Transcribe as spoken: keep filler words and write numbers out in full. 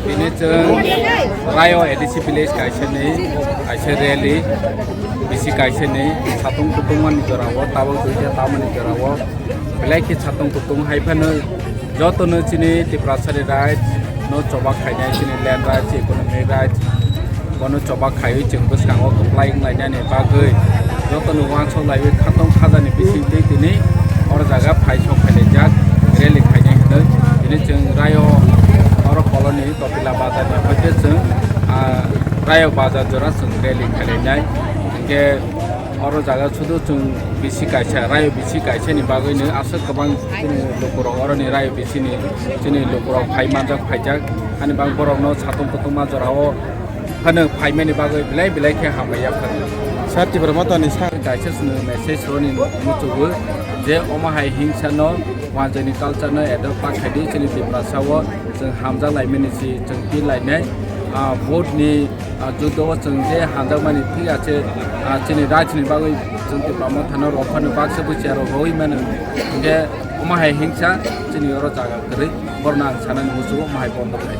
Bini chwng Rayo A D C village kaisa ni, kaisa rally, bisi kaisa ni, satung kutung mani jora o, tabuk duita tamani jora o, belai khe satung kutung hai phano joto no chini Tiprasa ni right no choba khainai, chini land right, chini economy right, bono choba khaiwi chwng bwskango kwplai wng lainani bagwi jotono uansuk laiwi khatong khajani bisingtwi tini oro jaga phai sok phailaijak rally khainai hwnwi. Tini chwng Rayo oro koloni Topila bazar ni hoite chwng, ah, Rayo bazar jora chwng rally khailainai. Hinkhe oro jaga sudu chwng bisi kaisa, Rayo bisi kaisa ni bagwi no aswk kwbang chini lukurok oroni Rayo bisi ni chini lukurok phai manjak phaijak. Ani bang borokno satung kutung ma jorao phano phaimani bagwi belai belai khe hambai ya phano. Sir, Tipra Motha ni sa- Kaisa chwng message roni muchugo je omo hai hingsa no wanjani culture no adopt ta khaidi chini Tiprasa o chwng hamjak laimani si chwng pi lainai. Ah, vote ni, ah, judo o chwng je hamjakmani thik ache, ah, chini right ni bagwi chwng Tipra Motha no rok phano baksa bwcharo roi mano. Hinkhe omo hai hingsa chini oro jaga kwrwi borno ang sanani muchugo omo hai bondo khlai.